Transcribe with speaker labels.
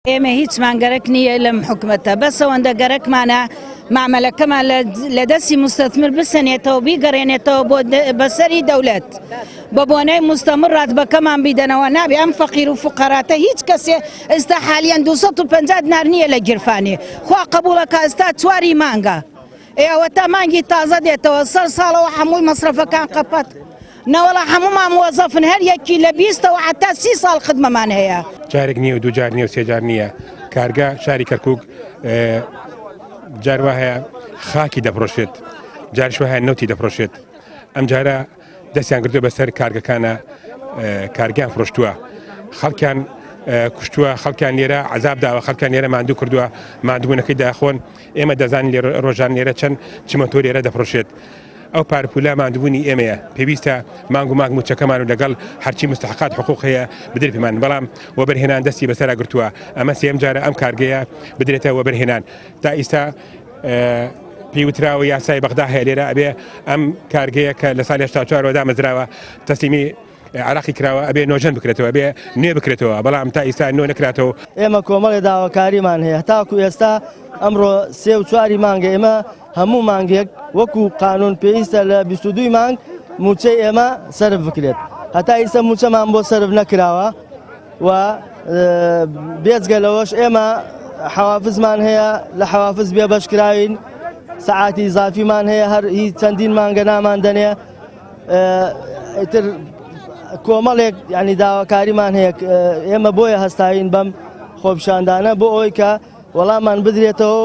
Speaker 1: ئێمە هیچمان گەرەک نییە لەم حکومەتە، بەس ئەوەندە گەرەکمانە مامەلەکەمان لە دەستی مستەثمر بسەنێتەوە بیگەڕێنێتەوە بۆ بەسەری دەولەت بە بۆنەی مستەمر ڕاتبەکەمان بیدەنەوە نابێ ئەم فەقیر و فقەراتە هیچ کەسێ ئێستا حالیان 250 دینار نییە لە گیرفانێ خوا قبوڵەکە ئێستا چواری مانگە ئێ ئەوەتا مانگی تازە دێتەوە سەر ساڵەوە هەمووی مەسرەفەکان قەپەت نەوەڵا هەموومان موەزەفن هەر یەکی لە بیستەوە حتا سی ساڵ خدمەمان هەیە.
Speaker 2: جارێک نییە و دوو جار نییە و سێ جار نییە کارگە شاری کەرکک جار وا هەیە خاکی دەفرۆشێت جارش وە هەیە نەوتی دەفرۆشێت ئەم جارە دەستیان گرتووە بەسەر کارگەکانە کارگیان فرۆشتووە خەڵکیان کوشتووە خەڵکیان لێرە عذاب داوە خەڵکیان لێرە ماندوو کردووە ماندووبوونەکەی داخۆن ئێمە دەزانین لێرە ڕۆژان لێرە چەند چ مۆتۆر لێرە دەفرۆشێت ئەو پارە پولە ماندووبوونی ئێمەیە پێویستە مانگ و مانگ موچەکەمان و لەگەڵ هەرچی مستحقات حقوق هەیە بدرێت پێمان بەڵام وەبەرهێنان دەستی بەسەرا گرتووە ئەمە سێم جارە ئەم کارگەیە بدرێتە وەبەرهێنان تا ئیستا پێی وتراوە یاسای بەغدا هەیە لێرە ئەبێ ئەم کارگەیە کە لە ساڵی 84 دامەزراوە تەسلیمی عراقی کراوە ئەبێ نۆژەن بکرێتەوە ئەبێ نوێ بکرێتەوە بەڵام تا ئیستا نوێ نەکراتەوە.
Speaker 3: ئێمە کۆمەڵێ داواکاریمان هەیە تاکو ئێستا ئەمڕۆ سێ و چواری مانگە ئێمە هەموو مانگێک وەکو قانون پێویستە لە 22 مانگ موچەی ئێمە سەرف بکرێت هەتا ئیستا موچەمان بۆ سەرف نەکراوە و بێجگە لەوەش ئێمە حەوافزمان هەیە لە حەوافز بێبەش کراوین سەعاتی ئیزافیمان هەیە هەر هی چەندین مانگە نامان دەنێ ئیتر کۆمەڵێک ینی داواکاریمان هەیە ئێمە بۆیە هەستاوین بەم خۆپیشاندانە بۆ ئەوەی کە وەڵامان بدرێتەوە.